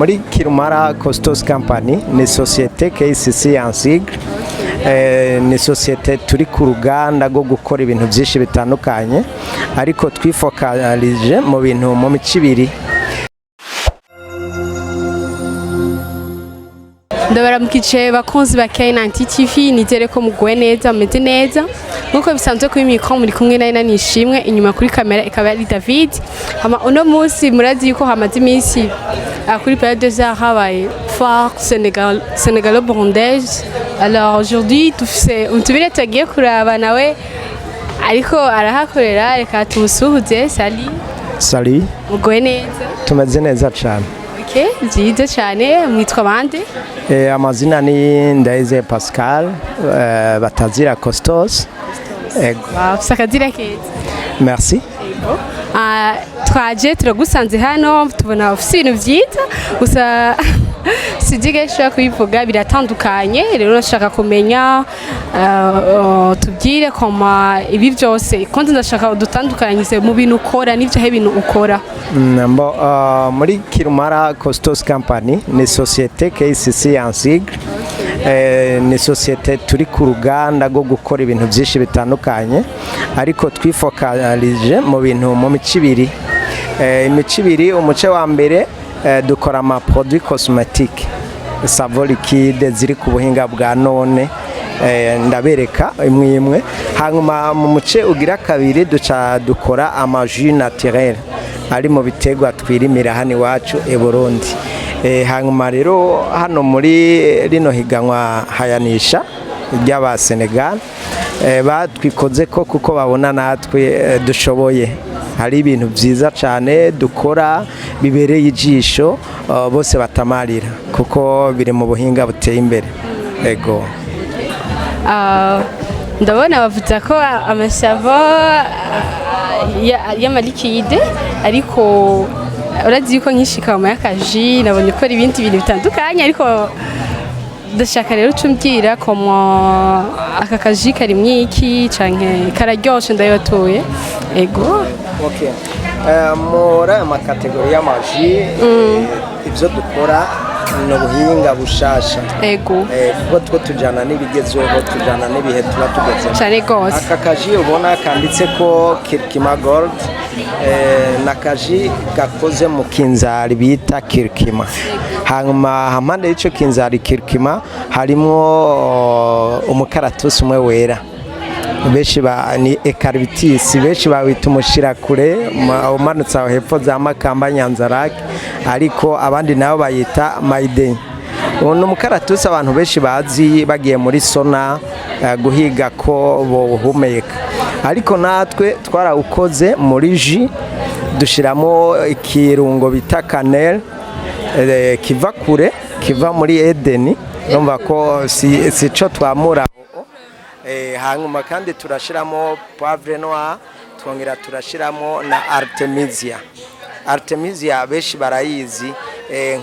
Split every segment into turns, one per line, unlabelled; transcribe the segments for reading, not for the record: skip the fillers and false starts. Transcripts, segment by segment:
Muri Kirumara Costos Company ni société KCC en sigle. Ni société turi ku ruganda rwo gukora ibintu byinshi bitandukanye, ariko twifokalije mu bintu mu mico ibiri.
Ndabaramukije bakunzi ba K90 TV, nizere ko muguwe neza, mumeze neza nkuko bisanzwe. Kuri micro muri kumwe na Ina Nishimwe, inyuma kuri kamera ikaba ari David. Hama uno munsi murazi yuko hamaze iminsi kuri Palais des Arts habaye foire Sénégal, Sénégalo Burundaise. Alors aujourd'hui dufise umutumire tugiye kuraba, nawe ariko arahakorera. Reka tumusuhuze. Salut.
Salut.
Muguwe neza?
Tumeze neza cyane.
Okay, byiza cyane. Mwitwa bande?
Amazina ni Ndayizeye Pascal, batazira Costos. Ego.
Wow, ufise akazina keza.
Merci.
Ah, twaje turagusanze hano, tubona ufise ibintu vyiza gusa, sinzi kenshi ushobora kubivuga, biratandukanye. Rero ndashaka kumenya, tubwire koma ibi byose konti, ndashaka udutandukanyirize mu bintu ukora n'ivyo aho ibintu ukora.
Mbo, muri Kirumara Costos Company ni société KCC en sigle. Ni société turi ku ruganda rwo gukora ibintu byinshi bitandukanye, ariko twifokalije mu bintu mu mico ibiri. Imico ibiri: umuce wa mbere, dukora ama produits cosmétiques, savon liquide ziri ku buhinga bwa none. Ndabereka imwe imwe. Hanyuma mu muce ugira kabiri, duca dukora ama jus naturel ari mu biterwa twirimira hano iwacu i Burundi. Hanyuma rero hano muri rino higanwa hayanisha ry'aba Senegal, batwikoze ko kuko babona natwe dushoboye, hari ibintu byiza cyane dukora bibereye ijisho, bose batamarira kuko biri mu buhinga buteye imbere. Ego.
Ah, ndabona bavuze ko ama savon y'ama liquide, ariko urazi yuko nkishika mu y'akaji nabonye ukora ibindi bintu bitandukanye. Ariko ndashaka rero uca umbwira komo aka kaji karimwo iki, canke kararyoshe, ndayibatuye. Ego.
Okay. Muri aya ma catégories y'ama jus, ibyo dukora ni ubuhinga bushasha. Kuko two tujyana n'ibigezweho, tujyana n'ibihe tuba tugezemo.
Cane gose.
Aka kaji ubona kanditse ko Kirkima Gold, ni akaji gakoze mu kinzari bita kirkima. Hanyuma hampande y'icyo kinzari kirkima harimo umukaratusi umwe wera, benshi ba ni eucalyptus, benshi bawita umushirakure, umanutse aho hepfo za Makamba, Nyanzarake, ariko abandi nabo bayita mayideni. Ubu ni umukaratusi abantu benshi bazi bagiye muri sauna, guhiga ko bawuhumeka, ariko natwe twarawukoze muri jus, dushyiramo ikirungo bita cannelle, kiva kure, kiva muri Edeni. Urumva ko si cyo twamura. Hanyuma kandi turashiramo poivre noir, twongera turashiramo na artemisia. Artemisia benshi barayizi,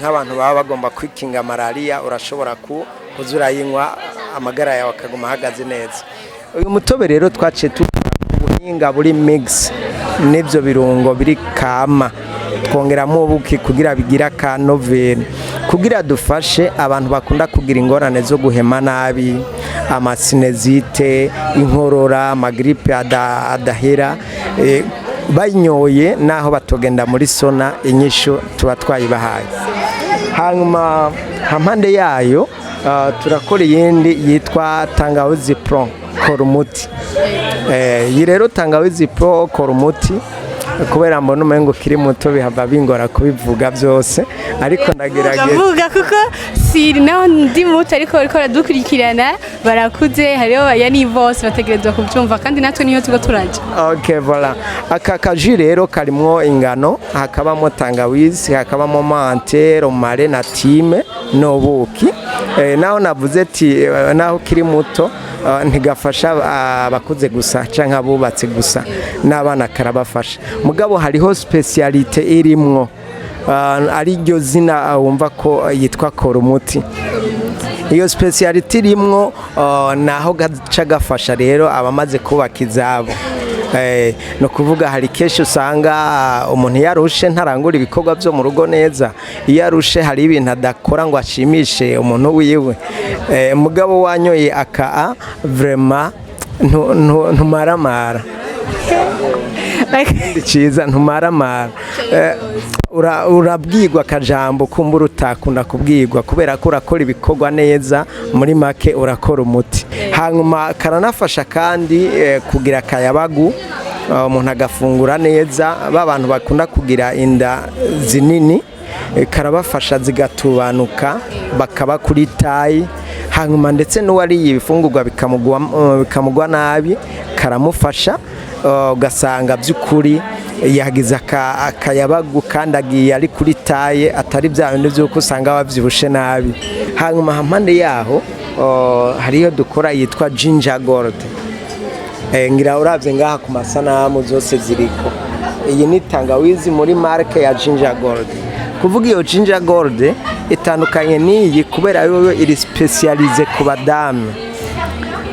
nk'abantu baba bagomba kwikinga malaria, urashobora kuza urayinywa, amagara yawe akaguma ahagaze neza. Uyu mutobe rero twaciye tuwukora ku buhinga buri mix n'ibyo birungo biri kama, twongeramo ubuki kugira bigire akanovera, kugira dufashe abantu bakunda kugira ingorane zo guhema nabi, ama sinusite, inkorora, ama grippe adahera. Bayinyoye naho batogenda muri sauna, inyishu tuba twayibahaye. Hanyuma hampande yayo, turakora iyindi yitwa tangawizi pro kora umuti. Iyi rero tangawizi pro kora umuti, kubera mbona umengo ukiri muto bihava bingora kubivuga byose, ariko ndagerageza.
Ndavuga kuko si naho ndi muto, ariko bariko baradukurikirana barakuze, hariho yani bose bategerezwa kubyumva, kandi natwe niyo tuba turaja.
Ok, voilà. Aka kaji rero karimwo ingano, hakabamo tangawizi, hakabamo menthe, romarin na thym n'ubuki. Naho navuze ati naho ukiri muto, ntigafasha abakuze gusa canke abubatse gusa, n'abana karabafasha. Mugabo hariho spécialité irimwo, ari ryo zina wumva ko yitwa kora umuti. Iyo spécialité irimwo, naho gaca gafasha rero abamaze kubaka izabo. Ni ukuvuga hari kenshi usanga umuntu iyo arushe ntarangura ibikorwa byo mu rugo neza. Iyo arushe hari ibintu adakora ngo ashimishe umuntu wiwe. Mugabo wanyoye aka vraiment ntumaramara. Cyiza, ntumaramara. Urabwirwa akajambo kumbura utakunda kubwirwa kubera ko urakora ibikorwa neza. Muri make urakora umuti. Hanyuma karanafasha kandi kugira akayabagu, umuntu agafungura neza. Ba bantu bakunda kugira inda zinini, karabafasha zigatubanuka, bakaba kuri taille. Hanyuma ndetse n'uwariye ibifungurwa bikamugwa nabi, karamufasha, ugasanga by'ukuri yagize akayabagu kandi agiye ari kuri taille, atari bya bindi by'uko usanga wabyibushe nabi. Hanyuma hampande yaho hariyo dukora yitwa Ginger Gold. Ngira uravye ngaha ku masanamu zose ziriko. Iyi ni tangawizi muri marque ya Ginger Gold. Kuvuga iyo Ginger Gold itandukanye n'iyi kubera yo iri spécialisée ku badamu,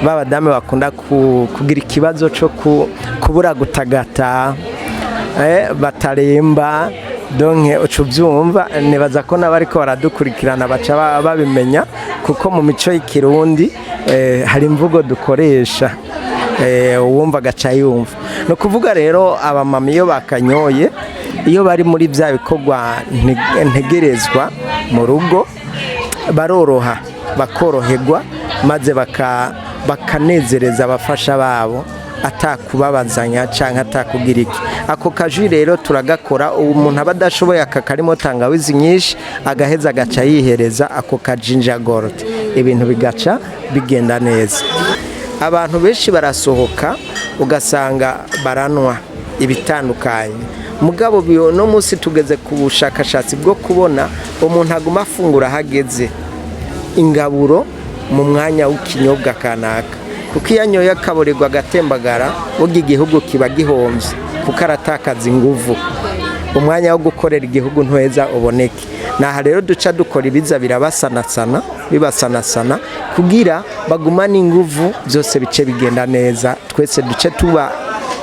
ba badamu bakunda kugira ikibazo cyo kubura gutagata, bataremba. Donc uca ubyumva, nibaza ko n'abariko baradukurikirana baca babimenya, kuko mu mico y'ikirundi hari imvugo dukoresha, uwumva agaca yumva. Ni ukuvuga rero abamama iyo bakanyoye, iyo bari muri bya bikorwa ntegerezwa mu rugo, baroroha, bakoroherwa, maze bakanezereza abafasha babo atakubabazanya canke atakugira iki. Ako kaji rero turagakora, umuntu aba adashoboye aka karimo tangawizi nyinshi, agaheza agaca yihereza ako ka Ginger Gold, ibintu bigaca bigenda neza. Abantu benshi barasohoka ugasanga baranwa ibitandukanye, mugabo no munsi tugeze ku bushakashatsi bwo kubona umuntu aguma afungura ahageze ingaburo mu mwanya w'ikinyobwa kanaka, kuko iyo anyoye akaborerwa agatembagara, burya igihugu kiba gihombye, kuko aratakaza inguvu, umwanya wo gukorera igihugu ntuheza uboneke. Naha rero duca dukora ibiza birabasanasana, bibasanasana kugira bagumane inguvu, byose bice bigenda neza, twese duce tuba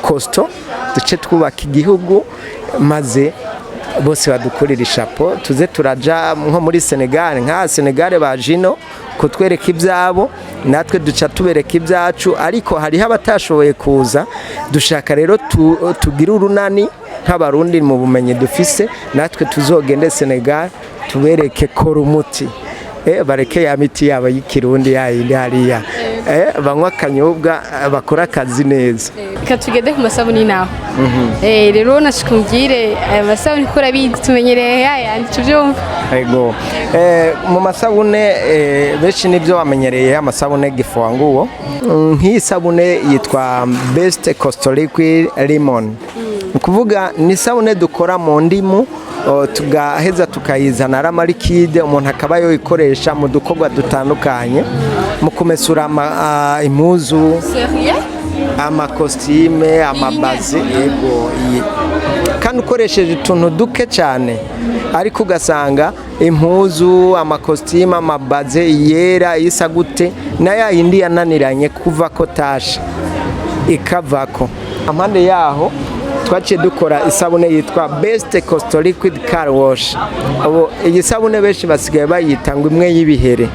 costaud, duce twubaka igihugu, maze bose badukurira ishapo, tuze turaja nko muri Senegal. Nka Senegal baje ino kutwereka ibyabo, natwe duca tubereka ibyacu, ariko hariho abatashoboye kuza. Dushaka rero tugire urunani nk'abarundi mu bumenyi dufise, natwe tuzogende Senegal tubereke kora umuti. Bareke ya miti yabo y'ikirundi yayindi hariya, banywa akanyobwa, bakora akazi neza.
Reka tugende ku masabuni naho. Rero nashika umbwire aya masabuni, ko urabizi tumenyereye yayandi tuvyumva.
Ego. Mu masabune benshi nibyo bamenyereye amasabune gifua nguo. Nk'iyi sabune yitwa Best Costa Liquid Lemon. Ni ukuvuga ni isabune dukora mu ndimu, tugaheza tukayizana ari ama liquide, umuntu akaba yoyikoresha mu dukorwa dutandukanye, mu kumesura impuzu,
Sérieux?
amakositime, amabaze. Yego, iyi kandi ukoresheje utuntu duke cyane, ariko ugasanga impuzu, amakositime, amabaze yera isa gute na ya yindi yananiranye kuva ko tache ikavako. Ampande yaho twaciye dukora isabune yitwa Best Costa Liquid Car Wash. Ubu iyi sabune benshi basigaye bayita ngo imwe y'ibihere,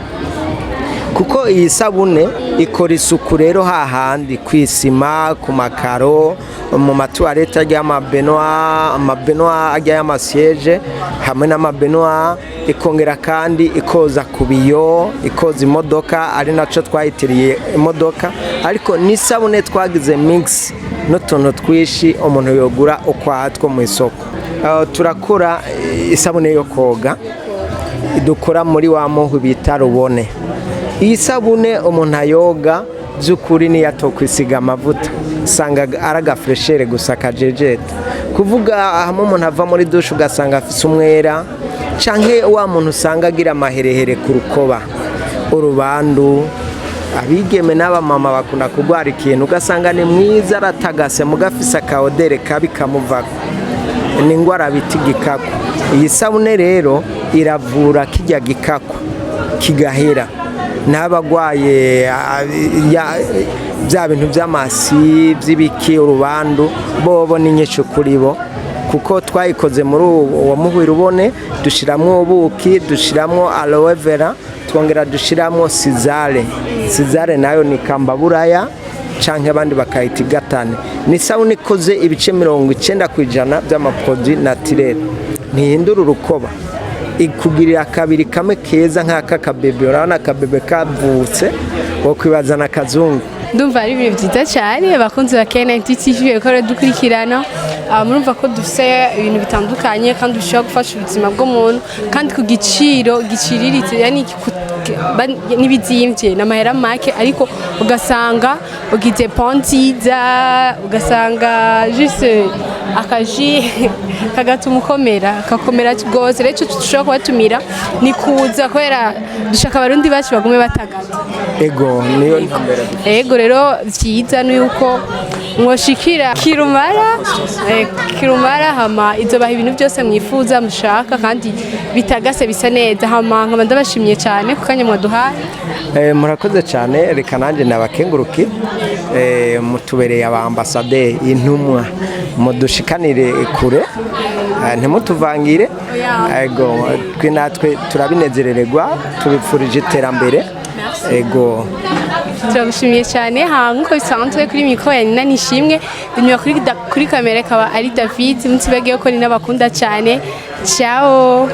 kuko iyi sabune ikora isuku rero hahandi ku isima, ku makaro, mu ma toilettes ajya, ama baignoire, ama baignoire ajya y'ama sièges hamwe n'ama baignoires. Ikongera kandi ikoza ku biyo, ikoza imodoka, ari nacyo twayitiriye imodoka. Ariko n'isabune twagize mix n'utuntu twinshi umuntu yogura ukwatwo mu isoko. Turakora isabune yo koga dukora muri wa muhu bita rubone. Iyi sabune umuntu ayoga by'ukuri niyo atokwisiga amavuta, usanga ari aga fraîcheur gusa kajejeta. Kuvuga hamwe umuntu ava muri douche ugasanga afise umwera, canke wa muntu usanga agira amaherehere ku rukoba, urubandu. Abigeme n'abamama bakunda kurwara ikintu, ugasanga ni mwiza aratagase mugafise aka odeur kabi kamuvako, ni ingwara bita igikaku. Iyi sabune rero iravura kijya gikaku kigahera, n'abagwaye Bya bintu by'amasi, by'ibiki, urubandu, bobo ni nyinshi kuri bo, kuko twayikoze muri uwo muhwira ubone, dushiramwo ubuki, dushiramwo aloe vera, twongera dushiramwo sizare. Sizare nayo ni kambaburaya canke abandi bakayita igatane. Ni isabune ikoze ibice 90% by'ama produits naturels, ntihindura urukoba, ikugirira akabiri kamwe keza nk'aka kabebe. Urabona akabebe kavutse, wokwibaza na kazungu.
Ndumva ari ibintu byiza cyane. Abakunzi ba K90 TV bariko baradukurikirana. Murumva ko dufise ibintu bitandukanye kandi bishobora gufasha ubuzima bw'umuntu, kandi ku giciro giciriritse, yani n'ibizimvye n'amahera make, ariko ugasanga ugize peau nziza, ugasanga juste akaji kagatuma ukomera, kakomera rwose. Rero ico dushobora kubatumira ni kuza, kubera dushaka Abarundi bacu bagume batagata.
Ego, niyo ntumbero.
Ego, rero vyiza ni yuko mwoshikira Kirumara, Kirumara, hama izobaha ibintu byose mwifuza, mushaka, kandi bitagase, bisa neza. Hama nkaba ndabashimiye cyane ku kanya mwaduhaye.
Murakoze cyane. Reka nanjye nabakenguruki. Mutubereye aba ambasaderi, intumwa, mudushikanire kure. Ntimutuvangire. Ego, twe natwe turabinezerererwa, tubipfurije iterambere. Ego.
Turagushimiye cyane. Ha, nk'uko bisanzwe, kuri mikoro ya Nina Nishimwe, inyuma kuri kamera ikaba ari David. Mutibagiye ko ni n'abakunda cyane. Ciao.